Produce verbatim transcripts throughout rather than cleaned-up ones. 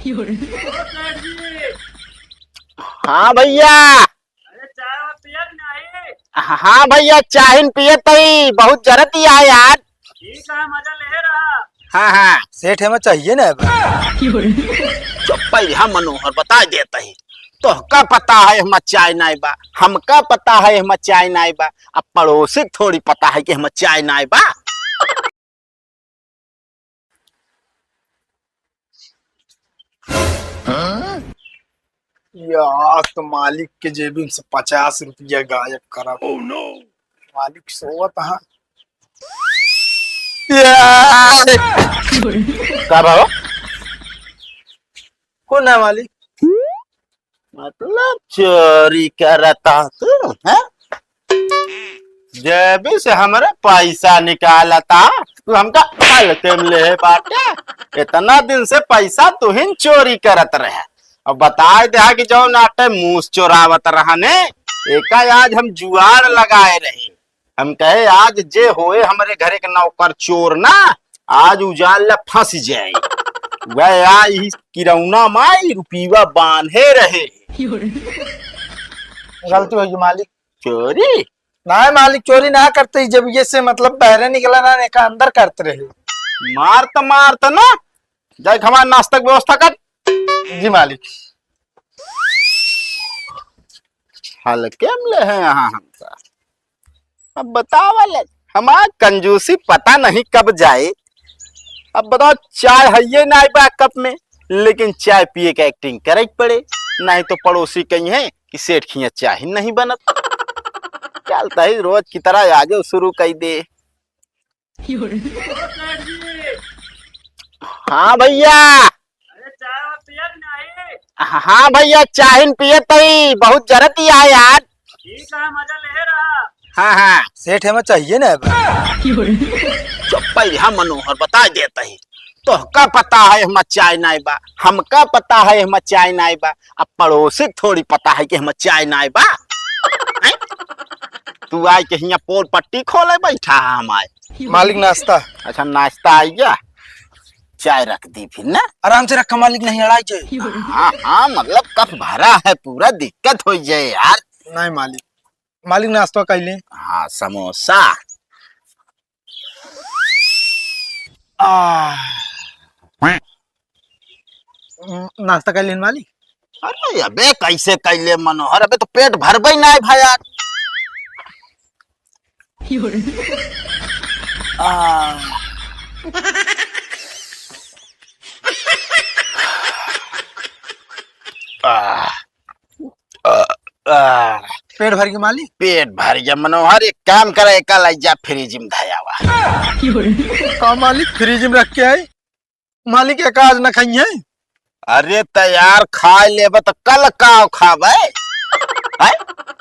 ओ सेठ जी, हाँ भैया। अरे चाय वाय पिया कि नहीं? हाँ भैया, चाहिन पियत ही, बहुत जरत ही है यार। ठीक है, मजा ले रहा। हाँ हाँ। सेठ, हमें चाहिए ना अब। चुप ही, हम मनोहर बता देत ही। तोहका पता है हमें चाय नाई बा, हमका पता है हमें चाय नाई बा, अब पड़ोसी थोड़ी पता है कि हमें चाय नाई बा। हाँ? यार, तो मालिक के जेबिन से पचास रुपया गायब करब। Oh no! मालिक सोवत हा। यार! का भवा? कौन है मालिक? मतलब चोरी करता तू, हैं? जेबी से हमरे पैसा निकालता, तू हमका हल्के में ले बाटे। इतना दिन से पैसा तू ही चोरी करत रहे। अब बताए दे कि जौन आटे मूस चोरावत रहने, एका आज हम जुआड़ लगाए रहे। हम कहे, आज जे होए हमरे घरे के नौकर चोर ना, आज उ जाल ला फंस जाए। वह आई किरौना माई रुपीवा बांधे रहे। गलती होगी मालिक। चोरी? ना मालिक, चोरी ना करते ही, जब ये से मतलब बहरे निकला ना, एका अंदर करते रहे। मार त, मार त ना, जाए हमारे नाश्ता के व्यवस्था कर। जी मालिक। हल्के में ले हैं यहाँ हमका। अब बतावा ले, हमार कंजूसी पता नहीं कब जाए। अब बताओ, चाय हइये नाई बा कप में, लेकिन चाय पिए के acting करे के पड़े, नहीं तो पड़ोसी कही है कि सेठ खिया चाय ही नहीं बनत। चलता ही रोज की तरह आगे शुरू कर दे। हाँ भैया। अरे चाय वाय पिया कि नहीं? हाँ भैया, चाहिन पियत ही, बहुत जरत ही है यार। ठीक है, मजा ले रहा। हाँ हाँ। सेठ, हमें चाहिए ना अब। चुप ही, हम मनोहर बता देत ही। तोहका पता है हमें चाय नाई बा, हमका पता है हमें चाय नाई बा, अब पड़ोसी थोड़ी पता है कि हमें चाय नाई बा। हैं? तू आए के हियाँ पोल पट्टी खोले बैठा है हमारे। मालिक, नाश्ता। अच्छा, नाश्ता आई गया, चाय रख दी फिर ना। आराम से रखा मालिक, नहीं अड़ाई जाए। हाँ हाँ, मतलब कप भरा है पूरा, दिक्कत हो जाए यार। नहीं मालिक, मालिक नाश्ता कर ले। हाँ, समोसा। आ, नाश्ता कर लेन मालिक। अरे अबे, कैसे कैले मनोहर, अबे तो पेट भरबे ना है भाई यार। आ। आ। आ, आ। पेट भर गया मालिक? पेट भर गया मनोहर, एक काम करा, एका लाई जा फ्रिज में धयावा। का मालिक, फ्रिज में रख के आई? मालिक, एक आज न खाइए। अरे तैयार खाए लेबे तो कल काव खाबे? हैं?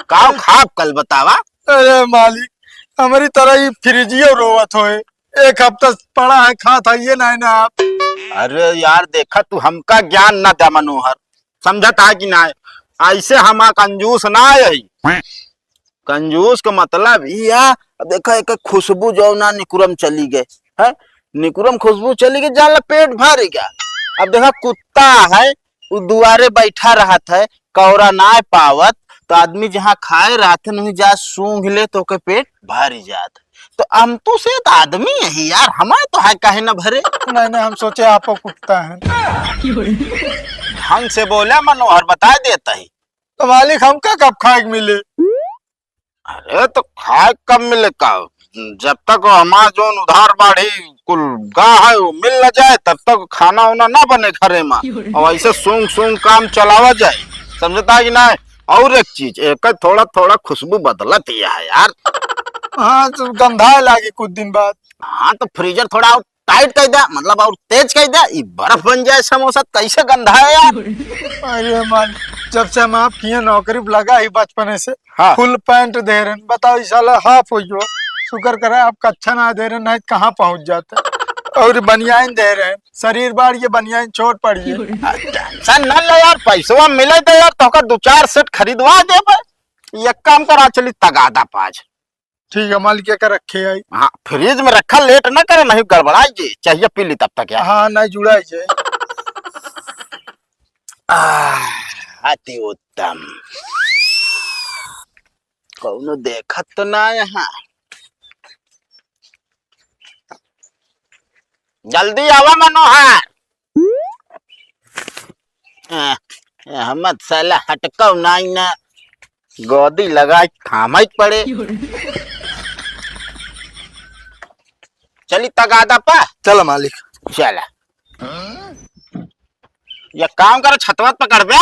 काव खाब कल बतावा? अरे मालिक, हमारी तरह ही फ्रिजियो रोवत होए, एक हफ्ता पड़ा है, खात है ये नहीं ना आप। अरे यार, देखा तू हमका ज्ञान ना दे मनोहर, समझत है कि ना? ऐसे हम कंजूस ना है। कंजूस के मतलब ई है, अब देखा एक खुशबू जो ना निकुरम चली गए, है निकुरम खुशबू चली गई, जान ला पेट भर गया। अब देखा कुत्ता है, उ दुआरे बैठा रहत है, कौरा ना पावत, तो आदमी जहाँ खाए रहत है, नहीं जा सूंघ ले तो ओके पेट भर जात। तो हम तो से तो आदमी है यार, हमारे तो है काहे ना भरे। नहीं, नहीं, हम सोचे आप कुत्ता है। ढंग से बोला मनोहर, बता देता ही। तो मालिक, हमका कब खाए के मिले? अरे, तो खाए कब मिले का? जब तक हमार जौन उधार बाढ़ी कुल गा है, वो मिल न जाए, तब तक खाना उना ना बने घरे में। और ऐसे सूंघ सूंघ काम चलावा जाए, समझता है कि ना? और एक चीज, एक थोड़ा थोड़ा खुशबू बदलत ही है यार। हाँ, तो गंधाए लागे कुछ दिन बाद। हाँ, तो फ्रीजर थोड़ा और टाइट कर दे, मतलब और तेज कर दे, ई बर्फ बन जाए समोसा, कैसे गंधाए यार? अरे मालिक, जब से हम आपके यहाँ नौकरी पे लगा ही बचपने से, हाँ। फुल पैंट दे रहे हैं, बताओ, ई साला हाफ हो गयो। शुक्र करे आपका अच्छा ना दे रहे हैं, नहीं तो कहाँ पहुँच जाता। और बनियान दे रहे हैं, शरीर बाढ़ ये बनियान छोट पड़ी है। टेंशन न ले यार, पैसवा मिले दे यार, तोहका दो चार सेट खरीदवा देबे। एक काम करा, चली तगादा पाँच। ठीक है मालिक, एका रखे आई। हाँ, फ्रिज में रखा, लेट ना करे, नहीं गड़बड़ाई जे, चाहिए पी ली तब तक यार। हाँ, नहीं जुड़ाई जे। आह, अति उत्तम। कौनो देखत तो ना यहाँ। जल्दी आवा मनोहर। आ, ए, हम साला हटकौ नाई ना। गोदी लगाई थामई पड़े। चली तगादा पा। चला मालिक। चला। ये काम करो, छतवा पकड़ बे।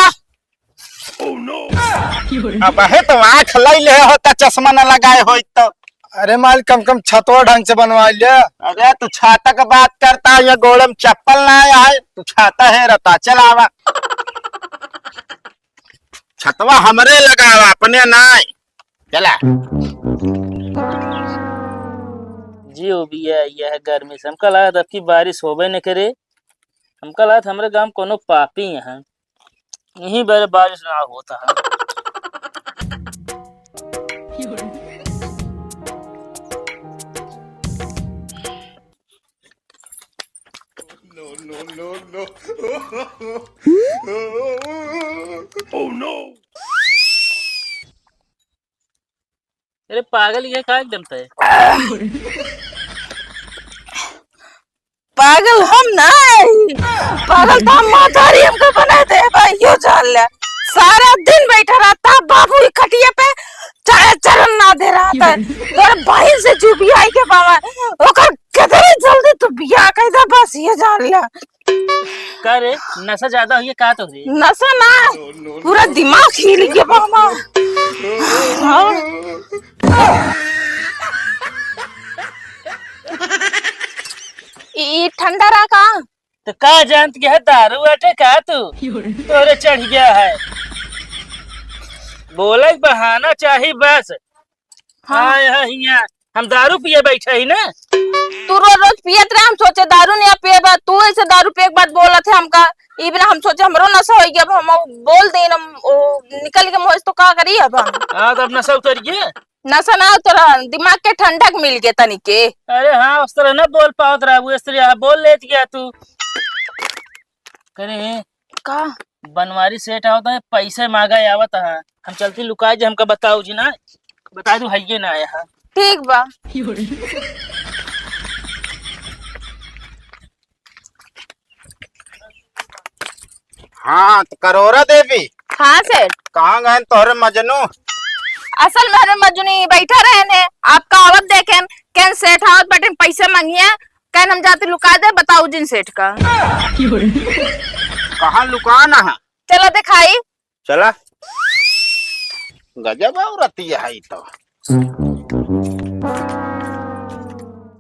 अब हे तो आँख लई ले होता, चश्मा न लगाए होई तो। अरे मालिक, कम कम छतवा ढंग से बनवा ले। अरे तू छाता का बात करता है, ये गोड़े में चप्पल ना आया है, तू छाता है रहता। चल आवा, छतवा हमरे लगावा, अपने ना। चला। जियो बिया, यह गर्मी से हमका लागत अब की बारिश होबे न करे। हमका लागत हमरे गाँव कोनो पापी यहाँ। यहीं बरे बारिश ना होता है। No, no, no, no। Oh, no। अरे पागल, ये का एकदम तय? पागल हम नहीं, पागल तो हम मातारी हमका बना दे भाई, यो जान ले। सारा दिन बैठा रहता बाबू ई खटिया पे, चाहे चरण ना दे रहता है। तोर बहिन से जुबियाई के बाबा, ओकर कितनी जल्दी तू बियाह कर दे, बस ये जान ले। का रे, नशा ज्यादा हुई है का तो रे? नशा ना, पूरा दिमाग हिल गया बाबा। हाँ। ई ठंडा रहा का? तो का जानत के है, दारू बाटे का तू? तोरे चढ़ गया है। बोले के बहाना चाही बस। हाँ। आए है हियाँ, हम दारू पिए बैठे ही ना। तू रोज रोज पियत रहे, हम सोचे दारू नहीं पिए बा, तू ऐसे दारू पिए के बाद बोलत है हमका। ई बिना हम सोचे हमरो नशा हो गया, अब हम बोल दे न, ओ, निकल के मुँह से तो का करी अब हम? हाँ, तो अब नशा उतर गया। नशा ना उतरा, दिमाग के ठंडक मिल गया तनिके। अरे हाँ, उस तरह ना बोल पावत रहा, वो इस तरह बोल लेत गया तू। करे का? बनवारी सेठ आवत है, पैसे मांगा आवत है। हम चलती लुकाई जे, हमका बताऊ जी ना, बता दू हइये ना आया है। ठीक बा। हाँ, तो करोरा देवी। हाँ सेठ। कहाँ गए तोहरे मजनू? असल में हमारे मजनू ही बैठा रहे ने, आपका आवत देखेन, कहन सेठ आवत बटेन पैसे मांगिए, कहन हम जाते लुका दे, बताऊ जिन सेठ का। कहाँ लुकाना है? चला दिखाई। चला। गजब औरतिया है ई तो।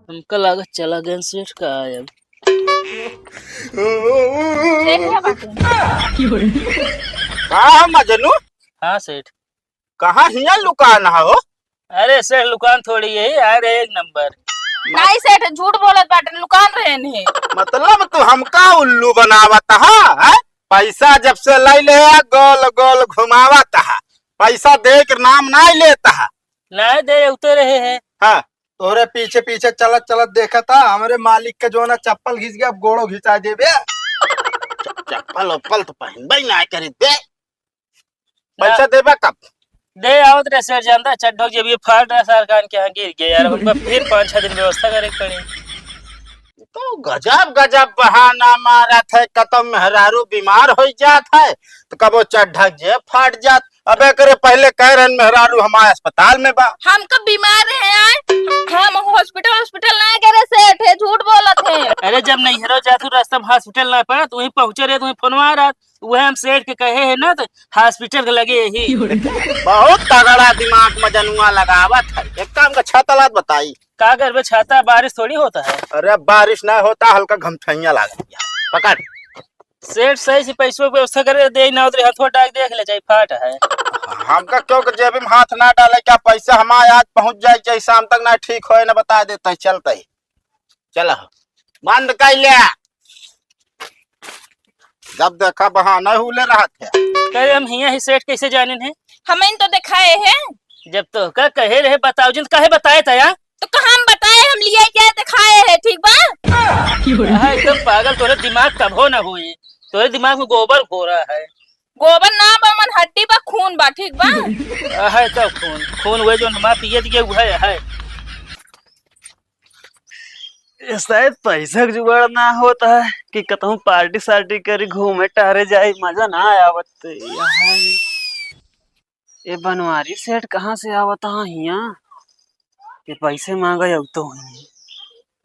हमका लागत चला गए सेठ का आयब। सेठ है बाटे। का है मजनू? हाँ सेठ। कहाँ हियाँ लुकान है हो? अरे सेठ, लुकान थोड़ी है, अरे एक नंबर। नहीं सेठ, झूठ बोलत बाटे, लुकान रहे नहीं। मतलब तू हमका उल्लू बनावत हा, हैं? पैसा जब से लाई ले, गोल गोल घुमावत हा, पैसा दे के नाम नहीं लेता हा। नहीं दे, उते रहे हैं। हाँ। तोहरे पीछे पीछे चलत चलत देखत हा, हमरे मालिक के जो ना चप्पल घिस गया, अब गोड़ो घिसा देबे। च-, चप्पल उप्पल तो पहनबे ही ना करी दे। ना। पैसा देबा कब? दे आवत रहे सेठ, जानता चड्ढक जब ये फाट रहा सरकार के यहाँ गिर गया यार, उनका फिर पाँच छह दिन व्यवस्था करे के पड़ी। तो गजब गजब बहाना मारत है, कतौ मेहरारू बीमार हो जात है, तो कबो चड्ढक जे फाट जात। अबे करे पहले कह रहन मेहरारू हमारे अस्पताल में बा। हम कब बीमार है आए? हम हॉस्पिटल हॉस्पिटल ना करे सेठ है, झूठ बोलत है। अरे जब नैहरो जात हूँ रास्ता में हॉस्पिटल ना पड़ा, तो वहीं पहुँचे रहे, तो वहीं फोनवा आ रहा। उहे हम सेठ के कहे है ना, तो हॉस्पिटल के लगे यही। बहुत तगड़ा दिमाग मजनुआ लगावत है। एक काम का छाता लात बताई। का करबे, छाता बारिश थोड़ी होता है। अरे बारिश ना होता, हल्का घमछैया लागत है। पकड़। सेठ सही से पैसों की व्यवस्था करे दे, ना उतरे हथवा डाल देख ले, चाहे फाट है। हमका क्यों के जेबी में हाथ ना डाले, क्या पैसा हमारे आज पहुँच जाए, चाहे शाम तक ना ठीक होए, ना बता देता है, चलता ही। चला, बंद कर ले। जब देखा बहाना हुले रहत है। कहे हम हियां ही सेठ कैसे जाने हैं? हमें तो दिखाए हैं। जब तो का कहे रहे बताओ जिन, काहे बताए था यार? तो कहा हम बताए, हम लिए क्या दिखाए हैं, ठीक बा? हाँ, एकदम पागल, तोरे दिमाग कभो ना हुई, तोरे दिमाग में गोबर घोरा है। गोबर ना बा, मन हड्डी बा, खून बा, ठीक बा? अहै तो खून, खून वही जो हमार पिए दिए उहै है। ये शायद पैसा के जुगाड़ ना होत है कि कतहूँ पार्टी सार्टी करी, घूमे टहरे जाई, मजा ना आवत है। ये बनवारी सेठ कहाँ से आवत है हियाँ? ये पैसे मांगे अब तो हुई।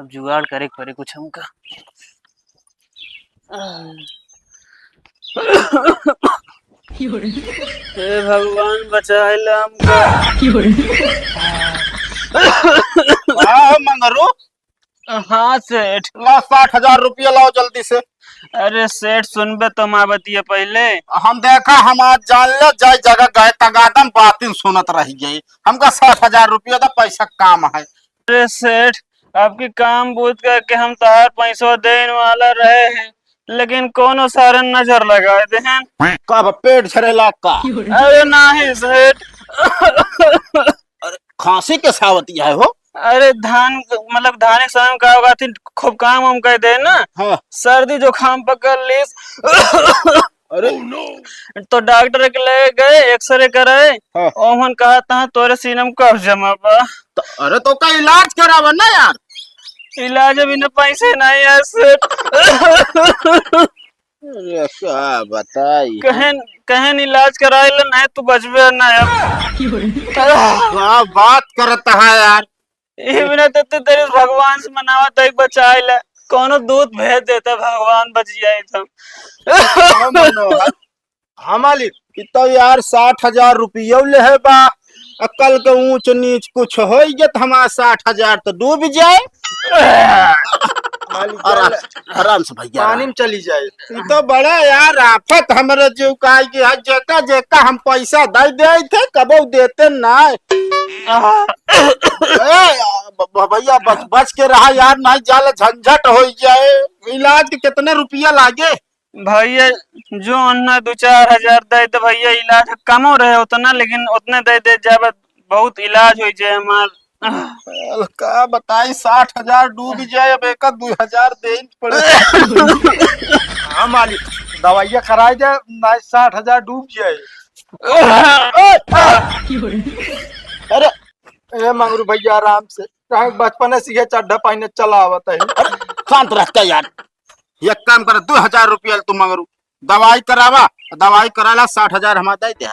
अब जुगाड़ करे के पड़े कुछ हमका। हे भगवान, बचाए ला हमका। हाँ, मंगरू। हाँ सेठ। ला, साठ हजार रुपया लाओ जल्दी से। अरे सेठ, सुनबे तो माँ बतिया पहले। हम देखा, हम आज जान ले, जाई जगह गए तगादम बातिन सुनत रह गई। हमका साठ हजार रुपया दा, पैसा काम है। अरे सेठ, आपकी काम बूझ करके हम तहार पैसवा देन वाला रहे हैं, लेकिन कोनो सारन नजर लगाए देहन। का अब पेट झरेला का? अरे नाही सेठ। अरे खांसी के सावतिया है हो? अरे धान, मतलब धान के समय में का होगा थी, खूब काम वाम कर दे ना। हाँ। सर्दी जुकाम पकड़ लीस। अरे। तो डॉक्टर के ले गए, एक्सरे कराए। हाँ। ओमन कहा था तोरे सीने में कब्ज जमा बा। तो, अरे तो का इलाज करावा ना यार। इलाज अभी ना पैसे नहीं है सेठ। अरे का बताई। कहेन, कहेन इलाज कराए ले, नहीं तू बचबे ना अब। का बात करत है यार। ये बिना तो तू तेरे भगवान से मनावा तो एक बचाए ले, कोनो दूत भेज देता भगवान बच जाए तो। हाँ, मनोहर। हाँ मालिक। कि तो यार साठ हजार रुपया ले है बा, आ कल के ऊंच नीच कुछ हो गया तो हमारा साठ हजार तो डूब जाए। मालिक आरा-, जाए। आराम से भैया, पानी आराम। में चली जाए। ई तो बड़ा यार आफत हमरे जीव का आई कि आज जेका जेका हम पैसा दे दे थे, कबो देते ना। ए, ब-, ब-, भैया बच, बच के रहा यार, नहीं जाले झंझट हो जाए। इलाज के कितने रुपया लागे? भैया, जो उन्ना दो चार हजार दे दे भैया, इलाज कमो रहे उतना, लेकिन उतने दे दे जाबे, बहुत इलाज हो जाए हमार। अल, का बताई, साठ हजार डूब जाए, अब एक दो हजार दे पड़े। हाँ मालिक, दवाइया कराए दे, नहीं साठ हजार डूब जाए। अरे, ए मंगरू भैया, आराम से, कहाँ बचपने से ये चड्ढा पहने चला आवत है। अरे, शांत रहता यार। एक काम कर, दो हजार रुपया तू मंगरू, दवाई करावा, दवाई कराला, साठ हजार हमार दे दे।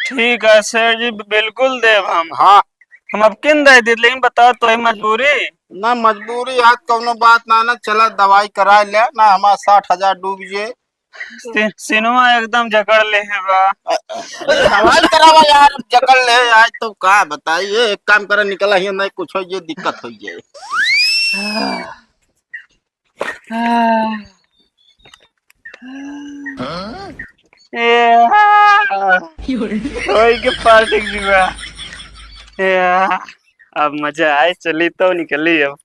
ठीक है सेठ जी, बिल्कुल देब हम। हाँ। हम अब किन दे दी, लेकिन बता तो है मजबूरी। ना मजबूरी आज कौनो बात ना, ना चला दवाई करा ले ना, हमार साठ हजार डूब जे। सि-, सिनेमा एकदम जकड़ ले है बा। अ-, अ-, दवाई करावा यार, जकड़ ले आज तो का बताई, ये एक काम करे निकला ही नहीं, कुछ हो ये दिक्कत हो जाए। ए, ओए के पार्टी जुआ। ए, अब मजा आए, चली तो निकली अब।